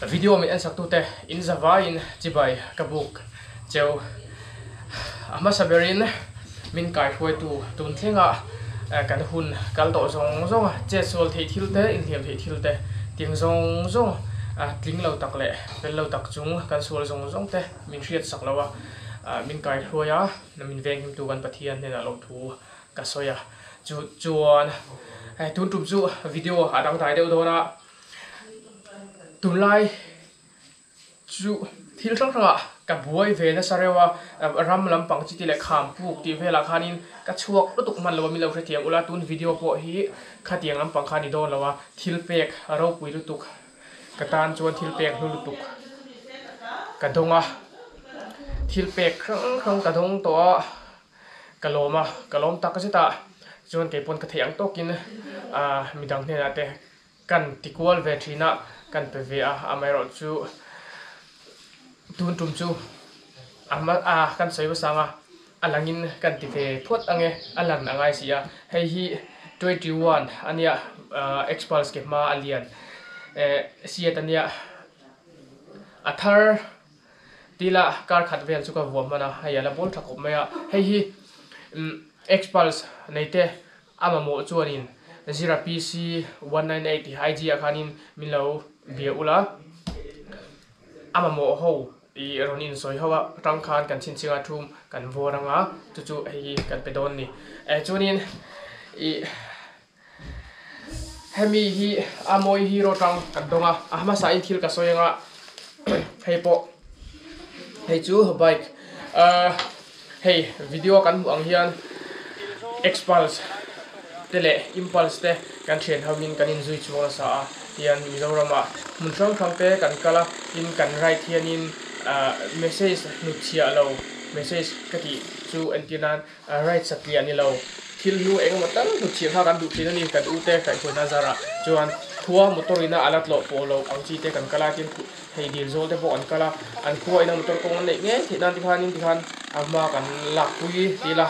Video min ensak tute in zavaiin chibai ka buk cheu. A hmasa berin min kaihruaitu tun thlenga kan hun kal tawh zawng zawng chetsual theih thil te, inhliam theih thil te ting zawng zawng tling lo tak leh fel lo tak chung kan sual zawng zawng te min hriatsak lo a, min kaihruai a, min venghimtu kan Pathian hnenah lawmthu ka sawi a. Chu chuan tun tum chu video a dangdai deuh dawn a. Tunlai chu thil hrang hrangah ka buai ve nasa reuh a, ram lampang chi tih leh kham puk tih velah khanin ka chhuak lutuk hman lo a, min lo hrethiam ula tun video pawh hi khatiang lampang kha a ni dawn lo a, thil pek ropui lutuk ka tan chuan thil pek hlu lutuk ka dawng a, thil pek hrang hrang ka dawng tawh a. Ka lawm a, ka lawm tak zet a, chuan keipawn ka theih ang tawkin midang hnenah te kan ti kual ve thin a, kan pe ve a, amaherawh chu tun tum chu a hma a kan sawi hmasang a, a langin kan ti ve phawt ang e, a lan a ngai si a, hei hi 21 ania Xpulse ke hma a lian seat ania a thar. Tila kar khat vel chu ka vuah hman a, hei a la bawl tha khawp mai a, hei hi Xpulse nei te a mamawh chuanin Zira PC 198 tih IG ah khanin min lo bia ula, a mamawh ho ih rawn insawi ho atang khan kan chhinchhing a thum kan vawr anga chu chu hei hi kan pe dawn a ni. Chuanin ih. Hemi hi a mawi hero tang kan dawng a, a hmasa in thil ka sawi anga hei pawh hei chu bike ahh hei video kan hmuh ang hian Xpulse te leh Impulse te kan thian ho in kan inzui chhuak nasa a tian Mizoram ah hmun hrang hrang te kan kal a tin kan ride hian in ahh message hnut chhiah lo message ka tih chu entir nan Right satliah ni lo, thil hlu eng emaw tal hlut chhiah kha kan duh thin a ni, kan ute kaihhruaina zarah chuan khua motor ina a la tlawh pawh lo ang chi te kan kal a, tin hei dil zawl te pawh an kal a, an khua ina motor kawng an neih ngei theih nan tikhanin tikhan a hma kan lakpui ti ila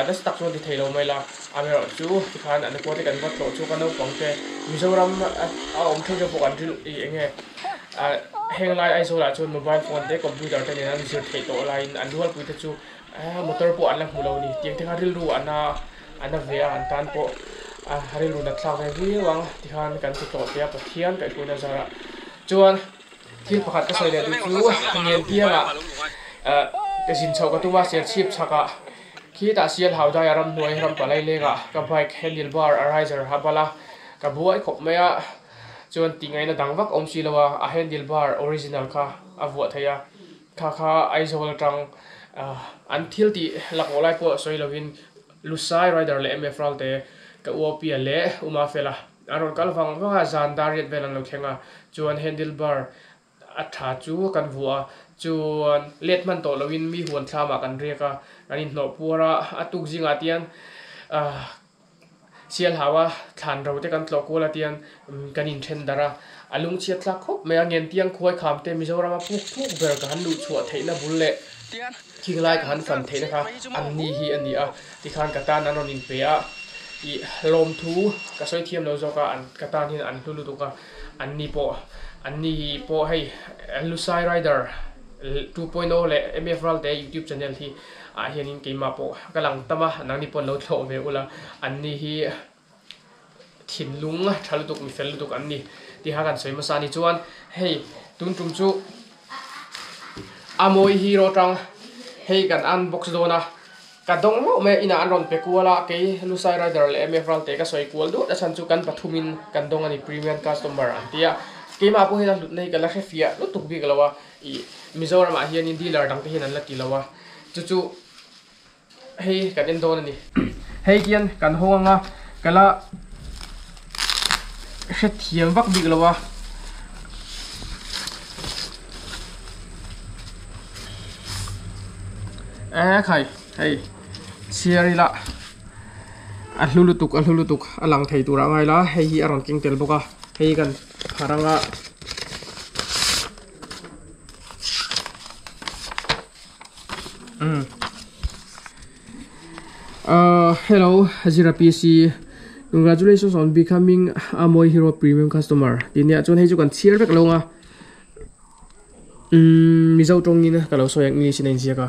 nasa tak chuan ti thei lo mai la, amaherawh chu tikhan an khua te kan va tlawh chu ka naupang te Mizoram a awm theuh theuh pawh kan rilh ih eng nge heng lai Aizawl ah chuan mobile phone te computer te nen an zir theih tawh laiin an rualpui te chu Motor pawh an la hmu lo a ni. Tiang te kha rilru a na a na ve a, an tan pawh a rilru nat thlak ve viau ang tikhan kan ti tawh teh a Pathian kaihhruaina zarah chuan thil pakhat ka sawi leh duh chu Ngenpiangah ka zin chhoh ka tum a, Serchhip chhakah khitah Sialhau daia ramhnuai rampalai lengah ka bike handle bar a riser a bal a, ka buai khawp mai a, chuan tihngaihna dang vak awm si lo a, a handle bar original kha a vuah theih a. Kha kha Aizawl atang an thil tih lakawh lai pawh sawi lovin Lusai Rider leh MF Ralte ka uapia leh Uma Fela an rawn kal vang vang a, zan dar riat vel an lo thleng a, chuan handle bar a tha chu kan vuah a, chuan let hman tawh loin mi huan thlamah kan riak a, kan inhnawh puar a, a tuk zingah tian Sialhau a thlan ro te kan tlawh kual a tian kan inthen darh a, a lungchhiat thlak khawp mai a, Ngentiang khuai kham te Mizoram a puk phuk ber ka han luh chhuah theihna bul leh thinglai ka han fan theihna kha an ni hi a ni a, tikhan ka tan an rawn inpe a, ih lawmthu ka sawi thiam lo zawk a, an ka tan hian an hlu lutuk a, an ni pawh an ni pawh hei Lusai Rider 2.0 leh MF Ralte YouTube channel hi ah hianin keimah pawh ka lang tam a, nangni pawh an lo thlawh ve ula, anni hi thinlung tha lutuk mi fel lutuk an ni tih kha kan sawi hmasa a ni chuan hei tun tum chu a mawi hero tang hei kan unbox dawn a, ka dawng hlauh mai a inah an rawn pe kual a kei Lusai Rider leh MF Ralte ka sawi kual duat a chhan chu kan pathumin kan dawng a ni premium customer an ti a, keimah pawh hian a hlutna hi ka la hre fiah lutuk bik lo a. Ih Mizoram ah hianin dealer dang te hian an la ti lo a, chu chu hei kan en dawn a ni. Hei hian kan hawng anga ka la hrethiam vak bik lo a. E khai hei chhiar ila a hlu lutuk a hlu lutuk a lang thei tur ah ngai la hei hi a rawn keng tel bawk a hei kan phar anga. Hello Zira PC Congratulations on becoming a Moi Hero Premium customer tih nia chuan hei chu kan chhiar vek lo ang a umm Mizo tawngin ka lo sawi ang English in a inziak a.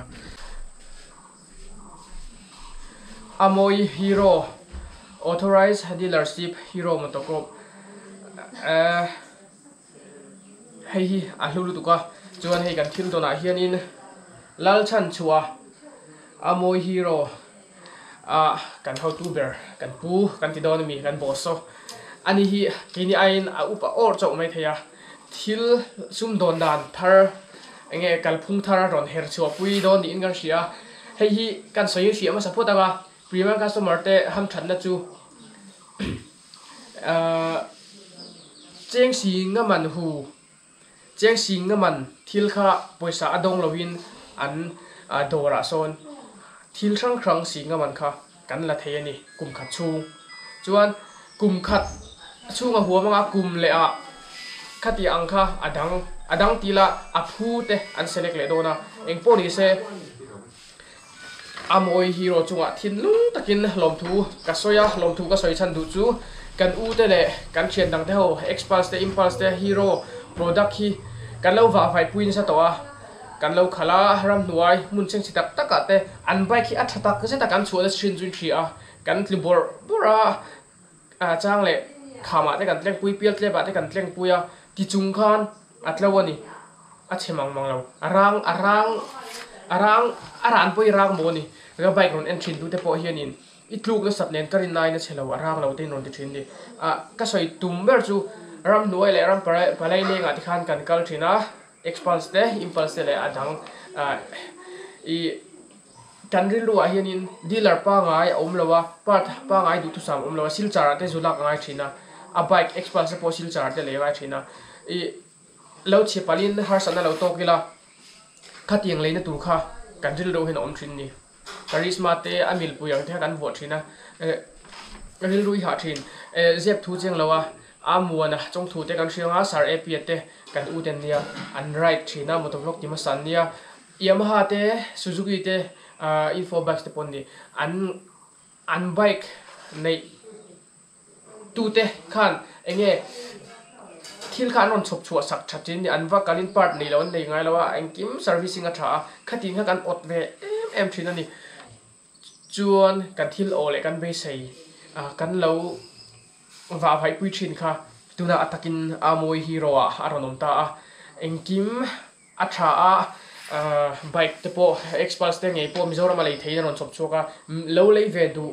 Amoi Hero Authorized Dealership Hero Motocorp eh hei hi a hlu lutuk a chuan hei kan thil dawnah hianin Lalchhanchhuah Amoi Hero ah kan hotu ber kan pu kan ti dawn a mi kan boss saw ani hi keini aiin a upa awr chauh mai thei a thil sumdawn dan thar eng nge kalphung thar a rawn her chhuah pui dawn niin kan hria a hei hi kan sawi hriah hmasa phawt ang a premium customer te hamthatna chu ahh cheng si nga man hu. Cheng sing nga man thil kha pawisa a dawng loin an dawrah sawn thil hrang hrang sing nga man kha kan la thei a ni kum khat chhung. Chuan kum khat chhunga huam anga kum leh ah khati ang kha a dang a dang tih lah a phu te an select leh dawn a, engpawh ni se a mawi hero chungah thinlung takin lawmthu ka sawi a, lawmthu ka sawi chhan duh chu kan u te leh kan thian dang te ho Xpulse te Impulse te hero product hi kan lo vah vaih pui nasa tawh a, kan lo khalh a ramhnuai hmun chhengchhe tak tak ah te an bike hi a tha tak zet a kan chhuah na thin chu in hria a, kan tlu bawrh bawrh a a chang leh kham ah te kan tleng pui pial tlep ah te kan tleng pui a tichung khan a tlo a ni. A chhe mang mang lo. A rang, a rang, a rang, a ran pawh i rang maw ni. Ka bike rawn en thin tute pawh hianin i tluk nasat nen ka rin aiin a chhe lo, a rang lo te in rawn ti thin ni. Ah, ka sawi tum ber chu ramhnuai leh ram palai lengah te khan kan kal thin a, Xpulse te, Impulse te leh a dang ah i kan rilru ah hianin dealer pangai a awm lo a, part pangai duhthusam a awm lo a, Silchar ah te zu lak a ngai thin a, a bike Xpulse te pawh Silchar ah te lei a ngai thin a, i. Lo chhe palhin harsatna lo tawk ila, khatiang leina tur kha kan rilru hian a awm thin ni. Karizma te a milpui ang te kha kan vuah thin a, rilru i hah thin. Zep thu chiang lo a, a muana chawng thu te kan hria anga, Sir Apia te kan u te an nia, an ride thin a, motovlog ti hmasa an nia. Yamaha te, Suzuki te, Info bikes te pawh an ni. An bike neih. Tute khan enge thil kha an rawn chhawp chhuah sak tha thin ni, an va kalin part nei lo an nei ngai lo a, engkim servicing a tha a, khatin kha kan awt ve em em thin a ni. Chuan kan thil aw leh kan beisei kan lo vah vaihpui thin kha tunah a takin a mawi hero ah a rawn awm ta a, engkim A tha a, bike te pawh Xpulse te ngei pawh Mizoram a lei theiin a rawn chhawp chhuak a, lo lei ve duh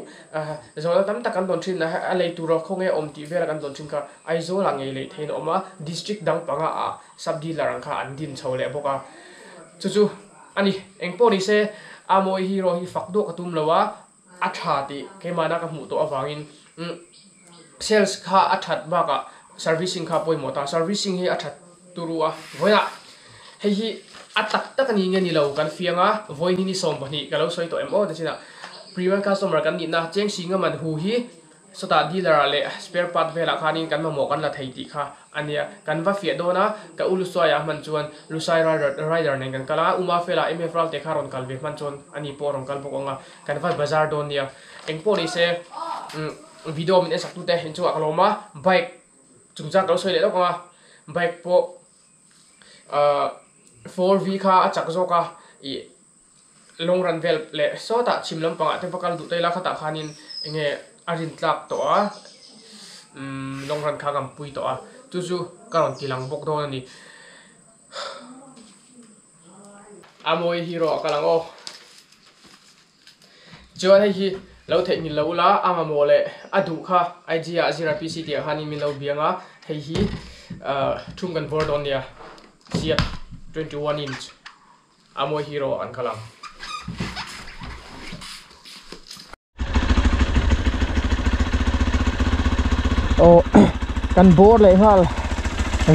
zawhna tam tak kan dawn thin a, a lei tur a khawnge awm tih vela kan dawn thin kha Aizawl ah ngei lei theiin a awm a, district dang panga ah sub dealer ang kha an din chho leh bawk a, chu chu a ni. Engpawh ni se a mawi hero hi fak duak ka tum lo a, a tha tih keimahna ka hmuh tawh avangin sales kha a that bakah servicing kha a pawimawh ta, servicing hi a that turu a, vawiinah hei hi a tak tak a ni nge ni lo kan fiang a, vawiin hi ni 12 ka lo sawi tawh em aw ti chinah premium customer kan nihna cheng si nga man hu hi Sawtah dealer ah leh spare part velah khanin kan mamawh kan la thei tih kha a nia. Kan va fiah dawn a, ka u Lusai ah hman chuan Lusai rider nen kan kal a, Uma Fela MF Ralte kha rawn kal ve hman chuan ani pawh a rawn kal bawk ang a, kan va bazar dawn nia. Engpawh ni se video min en sak tute inchungah ka lawm a, bike chungchang ka lo sawi leh lawk ang a, bike pawh 4V kha a chak zawk a, ih. Lung ran vel leh sawtah chhim lampangah te va kal duh ta ila khatah khanin enge a rin tlak tawh a umm lung ran kha ka pui tawh a chu chu ka rawn ti lang bawk dawn a ni. A mawi hero ah ka lang aw. Chuan hei hi lo theihnghilh lo ula a mamawh leh a duh kha IG ah zira PC tih ah khanin min lo biang a hei hi thum kan bawr dawn nia Fiat 21 inch. A mawi hero an kal ang. Aw kan bawr leh nghal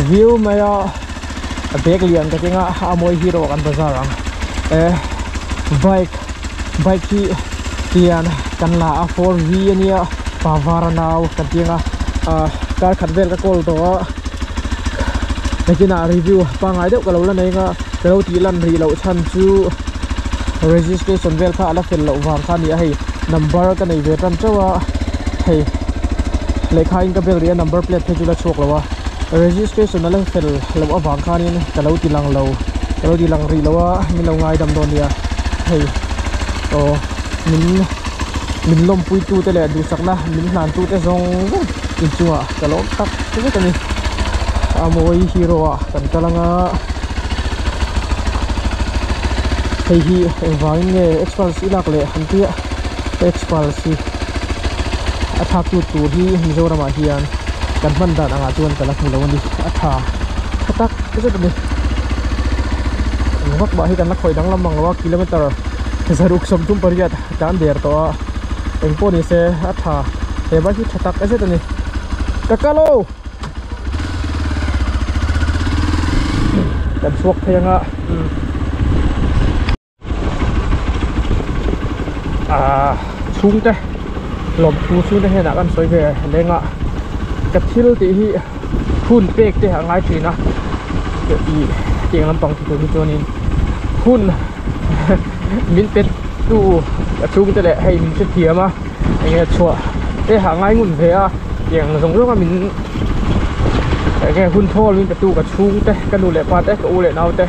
view mai a bag lian ka keng a a mawi hero kan bazar ang e bike bike hi tian kan la a 4v ania pavara nau kan ti anga kar khat vel ka call tawh a nakinah review pangngai deuh ka lo la nei anga ka lo tih lan rih loh chhan chu registration vel kha a la fel loh vang kha a ni a hei number ka nei ve tan chauh a hei. Lehkha in ka bel rih a number plate phei chu la chhuak lo a registration a la fel loh avang khanin ka lo ti lang lo ka lo ti lang rih lo a min lo ngaidam dawn nia hei aw min min lawmpui tu te leh duhsakna min hlan tu te zawng zawng inchungah ka lawm tak zet a ni a mawi hero ah kan kal anga hei hi engvangin nge xpulse i lak leh han tia xpulse hi a thlak tu tur hi Mizoramah hian kan hman dan angah chuan ka la hmu lo a ni a tha tha tak zet a ni eng vak mah hi kan la khawih danglam ang lo a kilometer zaruk 38 tlan der tawh a eng pawh ni se a tha he bike hi tha tak zet a ni ka kal aw kan chhuak phei anga ah chhungte lawmthu chhungte hnenah kan sawi ve leng a ka thil tih hi hun pek te a ngai thin a ih tiang lampang ti tur hi chuanin hun min pe tu a chhungte leh hei min hrethiam a eng nge chhuah te ha ngai ngun ve a tiang zawng zawng a min eng nge hun thawl min pe tu ka chhungte ka nu leh pa te ka u leh nau te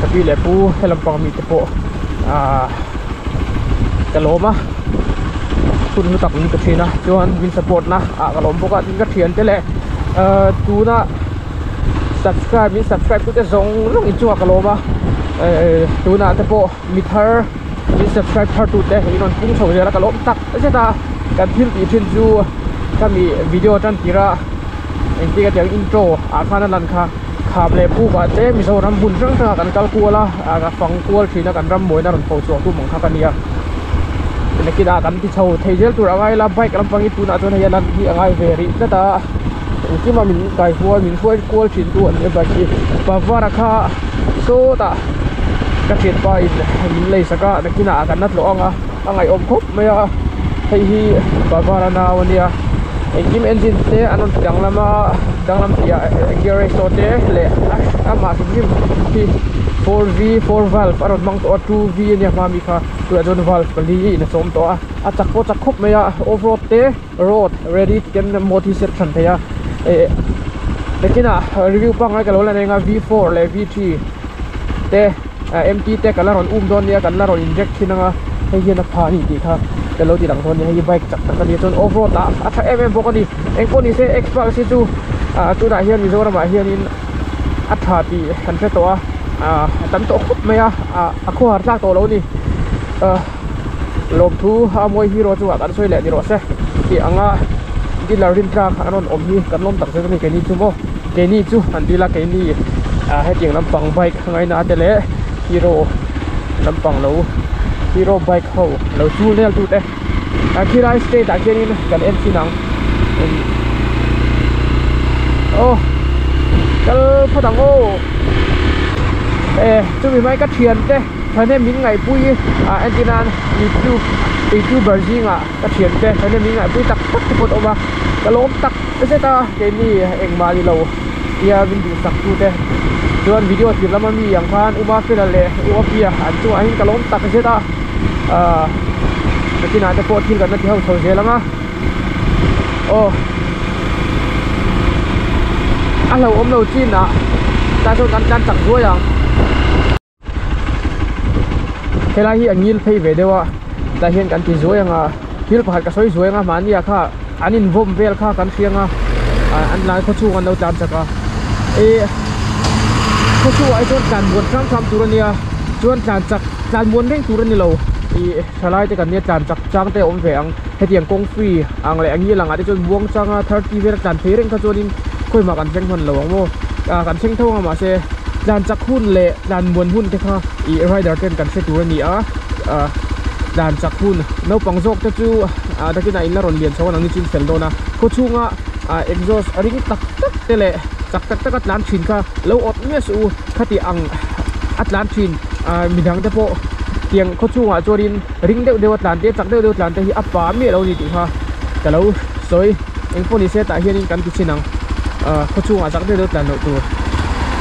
ka pi leh pu he lampang mi te pawh ahh ka lawm a hun hlu tak min pe thin a chuan min support na ah ka lawm bawk a tin ka thian te leh ahh tuna subscribe min subscribe tu te zawng zawng inchungah ka lawm a ehh tunah te pawh mi thar min subscribe thar tu te in rawn pung chho zel a ka lawm tak zet a kan thil tih thin chu ka mi video tan tir a engtik a tiang intro ah khan a lan kha kham leh puk ah te Mizoram hmun hrang hrang ah kan kal kual a ah ka fang kual thin a kan ram mawina rawn pho chhuak tum ang kha ka nia nakin ah kan ti chho thei zel tur a ngai la bike lampang hi tunah chuan hei a lan hi a ngai ve rih tlat a engkim a min kai hual min hruai kual thin tu an nia bike hi Pavara kha sawtah ka thianpa in min lei sak a nakinah kan la tlawh ang a a ngaihawm khawp mai a hei hi Pavara nau a nia engkim engine te an rawn ti danglam a danglam tih ah gear ratio te leh amah hrim hrim hi 4V 4 valve a rawn hmang tawh a 2V a nia hma mi kha tunah chuan valve pali in a chawm tawh a a chak pawh chak khawp mai a off road te road ready ti ten mode hi set than thei a eh nakinah review pangngai ka lo la nei ang a V four leh V three te mt te ka la rawn um dawn nia kan la rawn inject thin ang a hei hian a pha a ni tih kha ka lo ti lang dawn nia hei hi bike chak tak a ni a chuan off road ah a tha em em bawk a ni engpawh ni se xpulse hi chu ah tunah hian Mizoram ah hianin a tha tih kan hre tawh a ah a tam tawh khawp mai a ah a khawhar tlak tawh lo a ni ah. Lawmthu a mawi hero chungah kan sawi leh ni rawh se tih anga dealer rin tlak an rawn awm hi kan lawm tak zet a ni keini chu maw keini chu an deal a keini ah hetiang lampang bike ngaina te leh hero lampang lo hero bike ho lo chul nel tu te a khilai state ah khianin kan en chin ang aw kal phawt ang aw e chumi hmai ka thian te. Thahnem min ngaihpui ah entir nan youtube youtuber zingah ka thiante thahnem min ngaihpui tak tak te pawh an awm a ka lawm tak zet a keini engmah ni lo tia min duhsak tu te chuan video tir lama mi ang khan Uma Fela leh U Apia an chungah hian ka lawm tak zet a ahh nakinah te pawh thil kan la ti ho chho zel ang a aw a hlauhawm lo chin ah tah chuan kan tlan chak zuai ang. Helai hi a ngil phei ve deuh a tah hian kan ti zuai ang a thil pakhat ka sawi zuai ang a mahni ah kha an invawm vel kha kan hria ang a an tlai khaw chhung an lo tlan chak a ih khaw chhungah hi chuan tlan muan hram hram tur a nia chuan tlan chak tlan muan reng tur a ni lo ih thalai te kan nia tlan chak chang te a awm ve ang hetiang kawng free ang leh a ngil ang ah te chuan muang changa 30 vel a tlan phei reng kha chuanin khawimah kan thleng hman lo ang maw ah kan thleng tho ang a mahse tlan chak hun leh tlan muan hun te kha ih rider ten kan hre tur a ni a ah tlan chak hun naupang zawk te chu ah takin a in la rawn lian chho a nangni chu in fel dawn a khaw chhunga ah exhaust ring tak tak te leh chak tak tak a tlan thin kha lo awt miah suh u khati ang a tlan thin ah midang te pawh tiang khaw chhungah chuanin ring deuh deuh a tlan te chak deuh deuh a tlan te hi a pa miah lo a ni tih kha ka lo sawi engpawh ni se tah hianin kan ti chin ang ah khaw chhungah chak deuh deuh tlan loh tur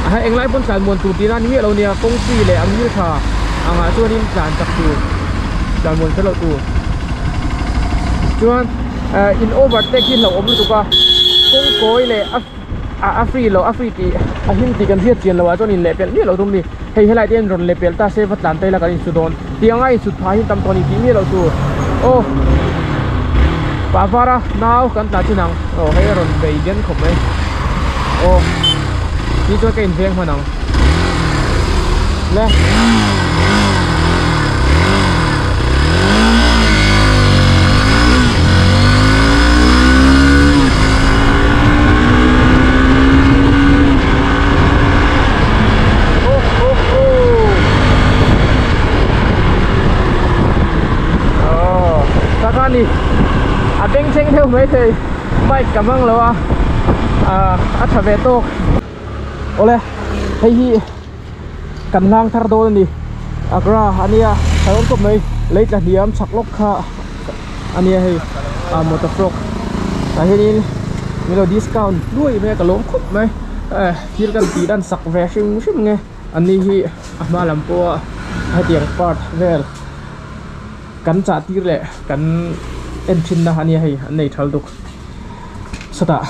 a ha englai pawn tlan muan tur tihna a ni miah lo nia kawngpui leh a ngil tha angah chuanin tlan chak tur tlan muan kher loh tur chuan. In overtake hi hlauhawm lutuk a kawng kawi leh a a free lo a free tih a him tih kan hriat chian loh ah chuan in lehpelh miah loh tum a ni hei helai te hian rawn lehpelh ta se va tlan ta ila kan insut dawn tih anga insut phah hi tam tawh a ni tih miah loh tur aw pah var a nau kan tlan chin ang aw hei a rawn bei den khawp mai aw ni chuan ka inveng hman ang le. Ni a beng thleng deuh mai thei bike ka hmang lo a ah a tha ve tawk awle hei hi kan hlang thar dawn a ni agra ania tha dawn khawp mai lei tla hniam chhak lawk kha ania hei ah motor frog tah hianin min lo discount hluai mai a ka lawm khawp mai eh thil kan tih dan sak ve hrim hrim nge ani hi a hma lam pawha hetiang part vel. Kan chah tir leh kan en thin na ania hei an nei thal duk sawtah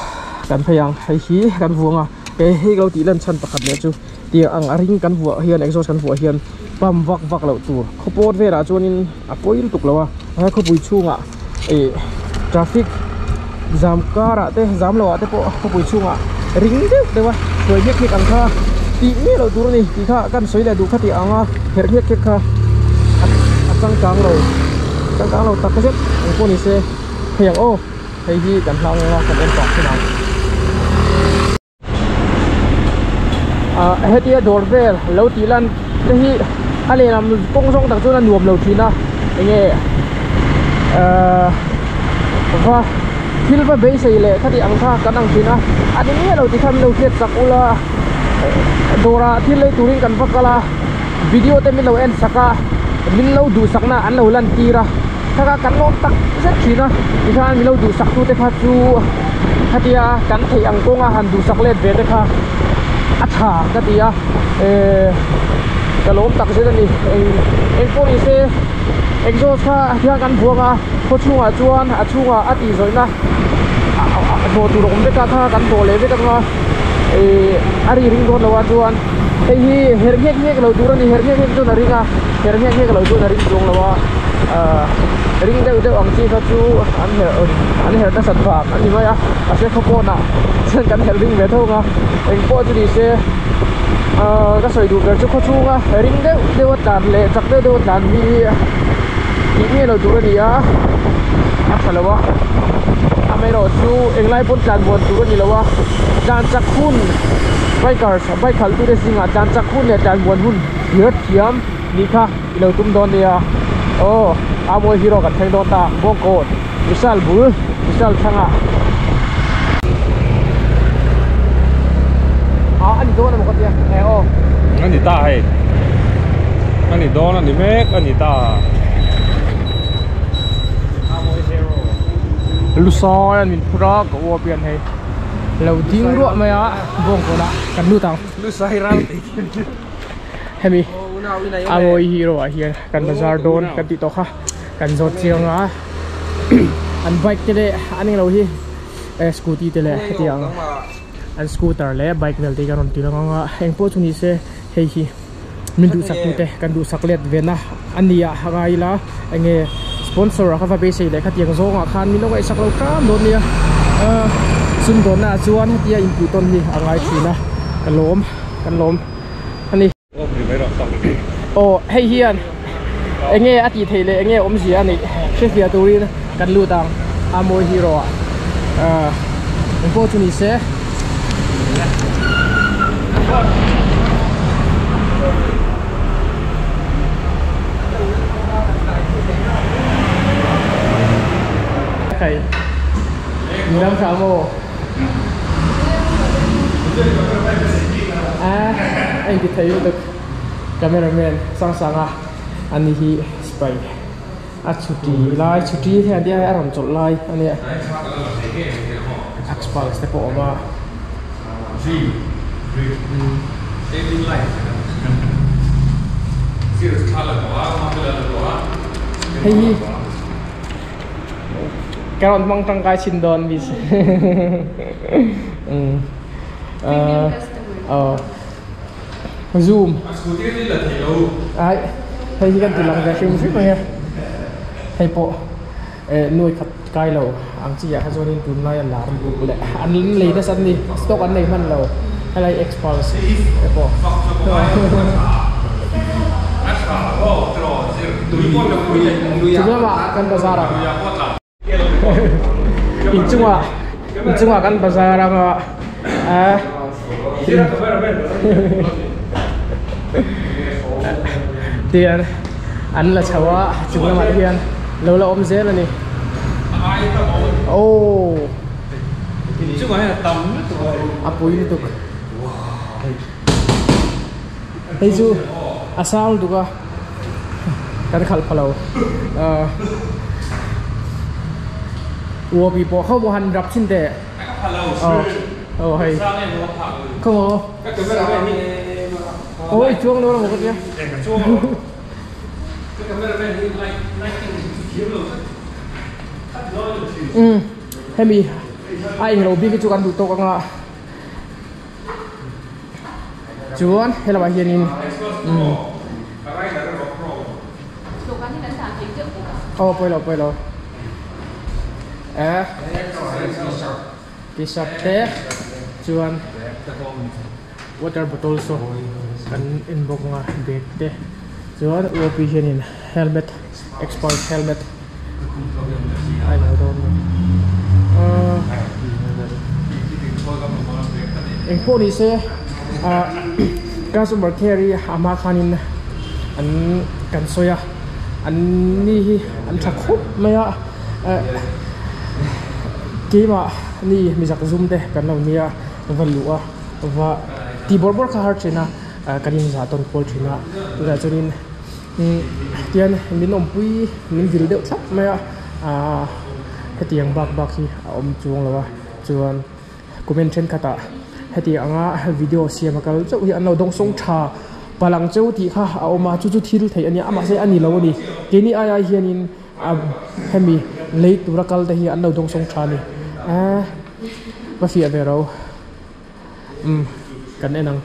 kan phei ang hei hi kan vuang a he hei ka lo tih lan chhan pakhat leh chu tiang ang a ring kan vuah hian exhaust kan vuah hian pump vak vak loh tur khawpawt velah chuanin a pawi lutuk lo a he khawpui chhungah ih traffic zam karah te zam loh ah te pawh khawpui chhungah ring deuh deuh a hruai nghek nghek ang kha tih miah loh tur a ni tih kha kan sawi leh duh kha tih ang a herh nghek nghek kha a changkang lo changkang lo tak zet ang pawh ni se hei ang aw hei hi kan hlang anga kan en pah thin ang. Ah hetia dawr vel lo tih lan te hi a lehlam kawng zawng tak chuan a nuam lo thin a enge ahh va thil va beisei leh khati ang kha kan ang thin a a ni miah lo ti kha min lo hriat chak ula dawrah thil lei turin kan va kal a video te min lo en sak a min lo duhsakna an lo lan tir a thaka kan lawm tak zet thin a tikhan min lo duhsak tu te kha chu khatia kan theih ang kawnga han duhsak let ve te kha a tha ka ti a ehh ka lawm tak zet a ni eng eng pawh ni se exhaust kha hian kan buang a khaw chhungah chuan a chhungah a tih zawihna hnawh tur a awm vek a kha kan hnawh leh vek anga ehh a ri ring dawn lo a chuan hei hi herh nghek nghek lo tur a ni herh nghek nghek chuan a ring a herh nghek nghek lo chuan a ring chuang lo a ahh ring deuh deuh ang chi kha chu an herh an herh nasat vang a ni mai a mahse khaw pawnah chuan kan herh ring ve tho ang a engpawh chu ni se ahh ka sawi duh ber chu khaw chhunga ring deuh deuh a tlan leh chak deuh deuh a tlan hi tih miah lo tur a ni a a tha lo a amaherawhchu englai pawn tlan muan tur a ni lo a tlan chak hun bikers bike khalh tute zingah tlan chak hun leh tlan muan hun hlir thiam nih kha i lo tum dawn nia aw a mawi hero kan thleng dawn ta bawngkawn vishal bul vishal thlang ah ah a ni dawn emaw ka tia eh aw a ni ta hei a ni dawn a ni mek a ni ta Lusawi an min phur a ka uap hian hei lo ding ruah mai a bawngkawn ah kan lut ang hemi a mawi hero ah hian kan bazar dawn kan tih tawh kha kan zawt chiang a an bike te leh an englo hi eh scooty te leh hetiang an scooter leh bike vel te hi kan rawn ti lang ang a engpawh chu ni se hei hi min duhsak tute kan duhsak let ve na a ni a a ngai ila enge sponsor a kha va beisei leh khatiang zawngah khan min lo ngaihsak lo hram dawn nia ah sumdawnna ah chuan hetia inpuih tawn hi a ngai thin a ka lawm kan lawm a ni. Aw hei hian enge a tih theih leh enge awmzia a neih hrefiah turin kan lut ang a mawi hero ah ah engpawh chu ni se. Khai midang tha maw a a inti thei lutuk cameraman Sangsanga ani hi sipai a chhuti lai chhuti hian tia a rawn chawlh lai a nia Xpulse te pawh a awm a hei hi. Ka rawn hmang tangkai chin dawn miss. Premium customer. Aw. Zoom. Ai hei hi kan ti lang ve hrim hrim mai a. Hei pawh nuai khat kai lo ang chi ah kha chuanin tunlai a lar leh an lei nasa an ni stock an nei hman lo helai Xpulse te pawh. Chung lamah kan bazar ang inchungah inchungah kan bazar ang a ah tian an la chho a chung lamah te hian lo la awm zel a ni aww a pui lutuk hei chu a sang lutuk a kan khalh pha lo ahh uapi pawh kho maw han rap thin teh aw aw hei khaw maw aw i chuang dawn amaw ka tia umm hemi a englo bik hi chu kan duh tawk anga. Chuan he lamah hianin umm aw pawilo pawilo eh t-shirt te chuan water bottle saw kan en bawk anga bag te chuan U P hianin helmet expert helmet a inlo dawn a ni ahh engpawh ni se ah customer care hi a hma khanin an kan sawi a an ni hi an tha khawp mai a eh keimah ni mizak zum te kan lo nia va luh a va tih bawrh bawrh kha har thin a ah kan inzah tawn kual thin a tunah chuanin. Tihian min awmpui min vil deuh thlap mai a ahh hetiang bak bak hi a awm chuang lo a chuan comment thenkhatah heti anga video siam a kal chauh hi an lo dawng sawng tha palang cheu tih kha a awm a chu chu thil theih a nia amah se a ni lo a ni keini ai ai hianin a hemi lei tura kal te hi an lo dawng sawng tha a ni eee va fiah ve ro umm kan en ang.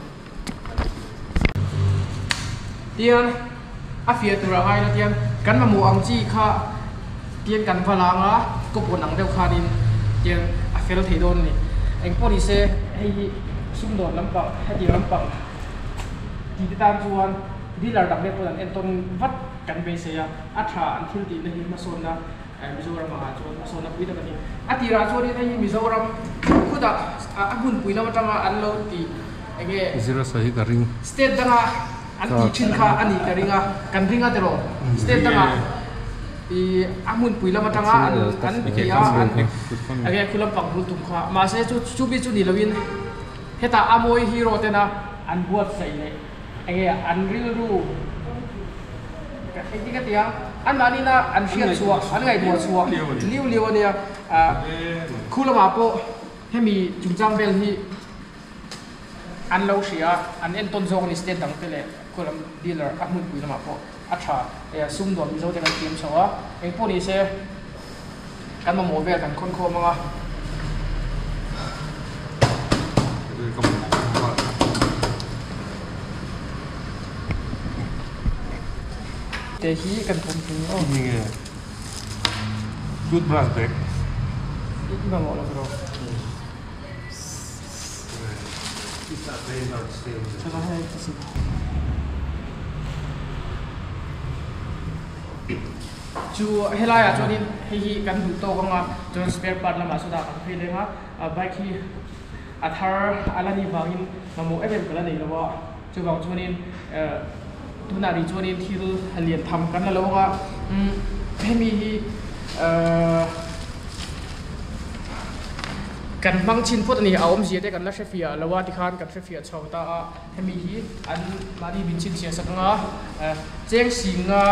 Tian a fiah tur a ngai la tian kan mamawh ang chi kha tian kan va lang a kawpawn ang deuh khanin tian a fel thei dawn a ni. Engpawh ni se hei hi sumdawn lampang hetiang lampang tih te tan chuan dealer dang te pawh an entawn vat kan beisei a, a tha an thil tihna hi hmasawnna Mizoram ah chuan hmasawnna pui tak a ni. A tirah chuanin hei hi Mizoram khutah a hmunpui lam atanga an lo tih enge Zira sawi hi ka ring. State danga an tih thin kha a nih ka ring a, kan ring a tiraw? State danga i a hmunpui lam atanga an an ti a, an enge khu lampang bul tum kha. Mahse chu chu bik chu ni loin hetah a mawi hero tena an buatsaih leh enge an rilru Engtin ka ti a, anmahnina an hriat chhuah, an ngaihtuah chhuah liu liu a nia. Khu lamah pawh hemi chungchang vel hi an lo hria a, an entawn zawk a ni state dang te leh khu lam dealer a hmunpui lamah pawh a tha. Sumdawn Mizo te kan thiam chho a, engpawh ni se kan mamawh vel kan khawn khawm ang a. Te hi kan pawm thei aw. Ni nge toothbrush bag. I mamawh lo tiraw? Chu helai ah chuanin hei hi kan duh tawk ang a chuan spare part lamah sawtah kan phei leng a bike hi a thar a la nih vangin mamawh em em ka la nei lo a chuvang chuanin eh tunah rih chuanin thil lian tham kan la lo ang a umm hemi hi ehh kan hmang chhin phawt a ni a awmzia te kan la hre fiah lo a tikhan kan hre fiah chho ta a hemi hi an mahni min chhinchhiah sak ang a eh cheng singa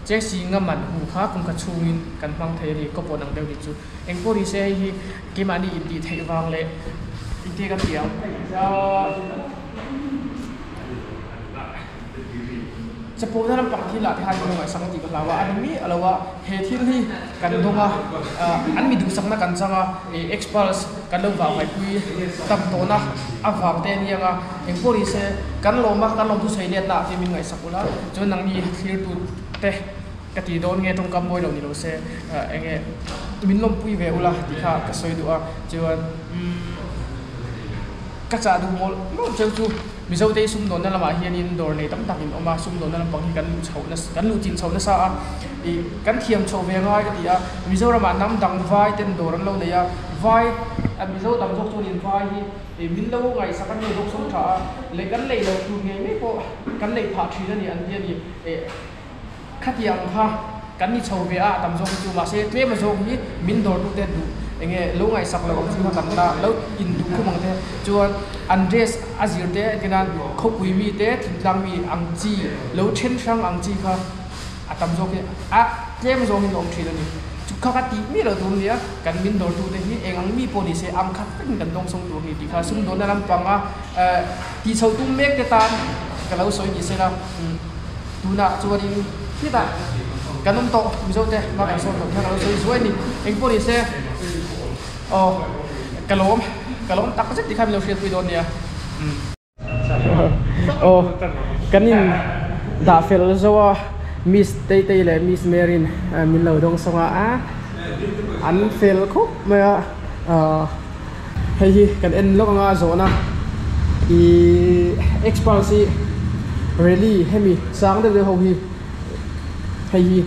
cheng singa man hu kha kum khat chhungin kan hmang thei a ni kawpawn ang deuh ni chu engpawh ni se hei hi. Keimahni intih theih vang leh engte kan ti ang. Chapona lampang thil ah te khan min ngaihsak a tih ka hlau a, a ni miah lo a, he thil hi kan dawng a, an mi duhsakna kan chang a, ih Xpulse kan lo vah vaipui tam tawhna avang te a ni ang a, engpawh ni se kan lawm a, kan lawm thusawi letna ah te min ngaihsak ula, chuan nangni thlir tu te ka ti dawn nge tawngkam mawi lo ni lo se eng nge min lawmpui ve ula tih kha ka sawi duh a, chuan umm ka chah duh mawlh mawlh cheu chu. Mizote sumdawnna lamah hianin dawr nei tam tak in awm a, sumdawnna lampang hi kan luh chhoh nasa kan luh chin chhoh nasa a, ih kan thiam chhoh ve ngai ka ti a, Mizoramah hnam dang vai ten dawr an lo nei a, vai a Mizo tam zawk chuanin vai hi ih min lo ngaihsak a mi zawk sawm tha a, leh kan lei loh tur ngei mai pawh kan lei phah thin a ni an ti a ni, ih Khatiang kha kan ni chho ve a, a tam zawk hi chu mahse tlem a zawk hi min dawrtute duh eng nge lo ngaihsak lo ang chu kha kan la lo in duh khum ang te chuan an dress a zir te entir nan khawpui mi te thingtlang mi ang chi lo then hrang ang chi kha a tam zawk hi a tlem zawng in a awm thin a ni. Chu kha ka tih miah lo tur a nia, kan min dawrtute hi eng ang mi pawh ni se ang khat vekin kan dawngsawng tur a ni tih kha sumdawnna lampanga tih chho tum mek te tan ka lo sawi ni sela. Tunah chuanin khitah kan awm tawh Mizo te hma kan sawn tawh hian a lo sawi zuai a ni. Engpawh ni se aw ka lawm ka lawm tak zet tih kha min lo hriatpui dawn nia. Aw kan in dah fel zo a Miss Teitei leh Miss Mary'n min lo dawng sawng a an fel khawp mai a Hei hi kan en lawk anga zawhna ih Xpulse hi rally hemi sang deuh deuh ho hi hei hi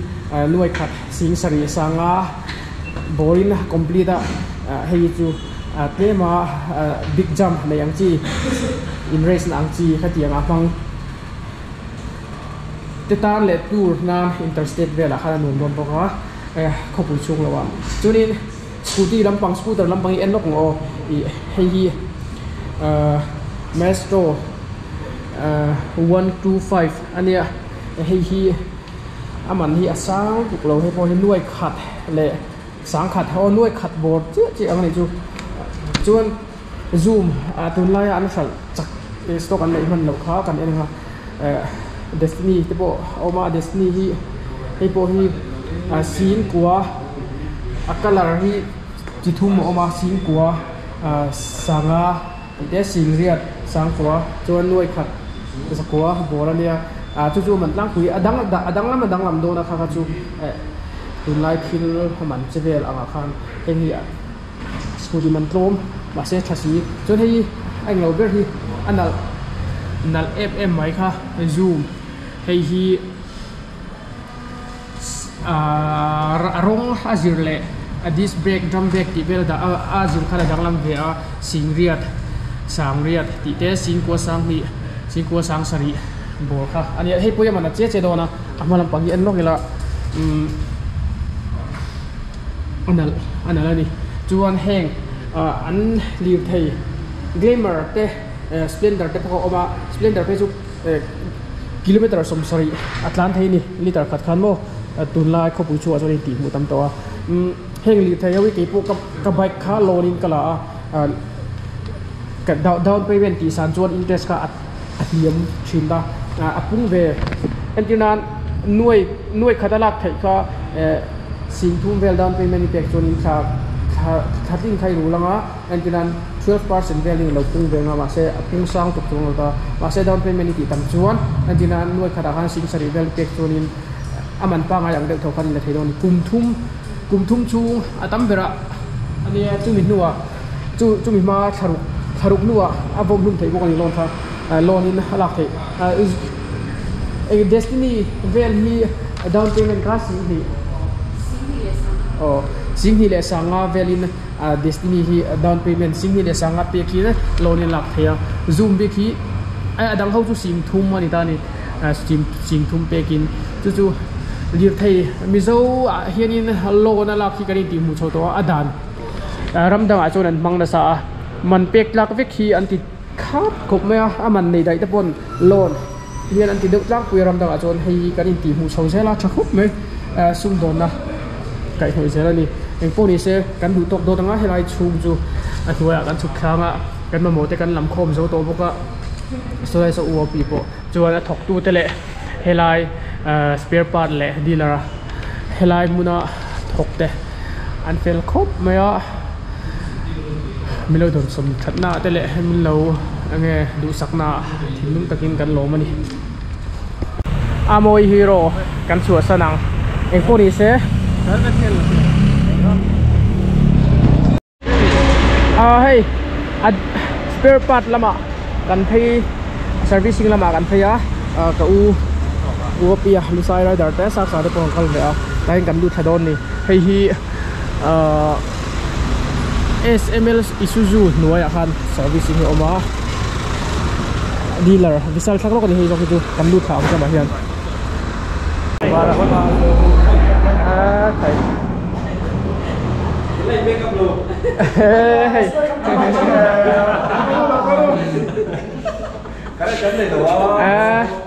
nuai khat sing sarih sanga ball in a complete a hei hi chu tlema big jump nei ang chi in race na ang chi khatiang a hmang te tan leh tour nan interstate velah khan a nuam dawn bawk a khawpui chhung lo ah chuanin. Scooty lampang scooter lampang hi en lawk ang aw ih hei hi ahh maestro ahh 125 ania hei hi a man hi a sang tuk lo hei pawh hi nuai khat leh sangkhat aw nuai khat bawr chiah chiah ang a nih chu chuan zoom ah tunlaia an hralh chak stock an neih hman loh kha kan en ang a eh destiny te pawh a awm a destiny hi hei pawh hi ah sing kua a colour hi chi thum a awm a sing kua ah sanga tih te sing riat sang kua chuan nuai khat zakua bawr a nia ah chu chu man tlangpui a dang a danglam a danglam dawn a kha kha chu eh tunlai thil a man che vel angah khan heng hi. Scooty man tlawm mahse tha si chuan hei a englo ber hi a nalh nalh em em mai kha zoom hei hi ahh a rawng a zir leh a disc brake drum brake tih vel a dah a a zir khan a danglam ve a singriat sangriat tih te singkua sanghnih singkua sang sarih bawr kha a nia hei pawh hi a man a che che dawn a a hma lampang hi en lawk ila umm. A nalh a nalh a ni chuan heng ah an lirthei glamour te eh splendor te pawh a awm a splendor phei chu eh kilometer 70 a tlan thei a ni liter khat khan maw tunlai khawpui chhuah chuan intih hmuh tam tawh a umm heng lirthei ho hi keipawh ka ka bike kha loan in ka la a ah ka down payment tih san chuan interest kha a hniam thin a ah a pung ve entir nan nuai nuai khat a lak theih kha eh. Singthum vel down payment i pek chuanin thla thla thla tling kha i rul anga entir nan 12% velin a lo pung ve anga mahse a pung sang tuk chuang lo ta mahse down payment i tih tam chuan entir nan nuai khatah khan sing sarih vel i pek chuanin a man pangai ang deuh tho khan i la thei dawn a ni kum thum kum thum chhung a tam berah ania chumi hnuah chu chumi hma thla ruk thla ruk hnuah a vawm hlum theih bawk a ni loan kha loan in a lak theih eng destiny vel hi down payment kha singhnih aw singhnih leh sanga velin destiny hi down payment singhnih leh sanga pek hi loan in lak theih a zoom bik hi a dang ho chu sing thum a ni ta a ni sing thum pekin chu chu lirthei mizo ah hianin loan a lak hi kan intih hmuh chho tawh a a dan ram dangah chuan an hmang nasa a man pek tlak vek hi an ti Khat khawp mai a, a man nei daih te pawn loan hian an ti deuh tlangpui a ram dangah chuan hei kan intih hmuh chho zel a tha khawp mai sumdawnna kaihhnawih zel a ni. Engpawh ni se kan duh tawk dawt anga helai chhung chu a hnuaiah kan chhuk thlang a, kan mamawh te kan lam khawm zo tawh bawk a, saw lai saw UOP pawh chuan a thawk tu te leh Helai spare part leh dealer a helai hmuna thawk te an fel khawp mai a milo dawnsawm thatna te leh milo enge duhsakna thinlung takin kan lawm a ni. A mawi hero kan chhuahsan ang engpawh ni se. Ah hei a spare part lamah kan phei servicing lamah kan phei a ah ka u u a pi a lusai rider te sak sa te pawh an kal ve a tlaiin kan lut thla dawn a ni hei hi ah S_M_L Isuzu hnuaiah khan servicing hi a awm a dealer vishal thlak lawk a ni hei zawk hi chu kan lut thla ang tlangah hian.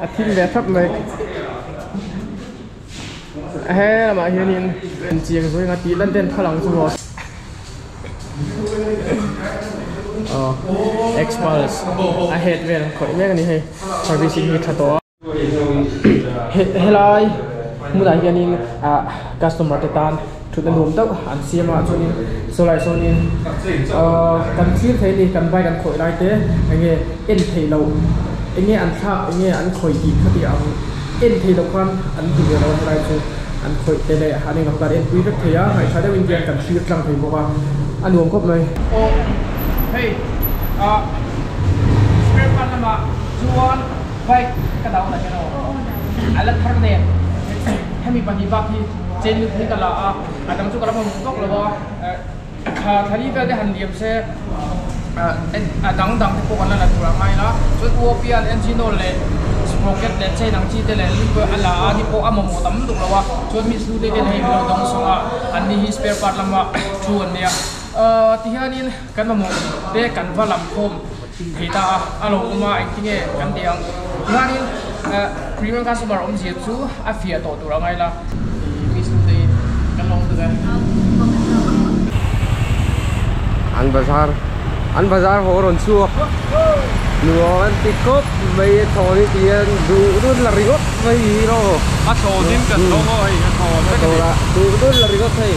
A thim ve thap mai he lamah hianin chiang zawng a tih lan ten thalang chu maw aw Xpulse a head vel khawih mek a ni hei servicing hi tha tawh a. Helai hmunah hianin ah customer te tan thutna nuam deuh an siam a chuanin sawlai sawnin ahh kan thlir thei a ni kan bike an khawih lai te enge en theih loh enge an thlak enge an khawih tih khati ang en theih loh khan an ti ve lo a helai chu an khawih te leh an englo khan enpui vek thei a ngaihthla deuhin hian kan thlir tlang thei bawk a a nuam khawp mai. Aw hei ah spare part lamah chuan. Bike ka down a hian aw a la thar nen hemi pahnih bak hi chain lut hi ka la a a dang chu ka la hmang vak lo a thla thali vel te han liam se a dang dang te pawh kan la la tur a ngai la chuan U Apian engine oil leh sprocket leh chain ang chi te leh lip a la a ni pawh a mamawh tam lutuk lo a chuan miss lu te ten hei min lo dawng sawng a an ni hi spare part lama thu an nia tihianin kan mamawh te kan va lam khawm. Thei ta a, a lo awm a, engtinge kan tih ang? Tihianin premium customer awmzia chu a fiah tawh tur a ngai la. Miss Nutei kan lo awm tuk e. An bazar an bazar haw rawn chhuak nuam an ti khawp mai a thawn hi ti hian duh dun la ringawt mai hi rawh. A thawn in kan dawng aw hei a thawn vek a ni. Duh dun la ringawt hei.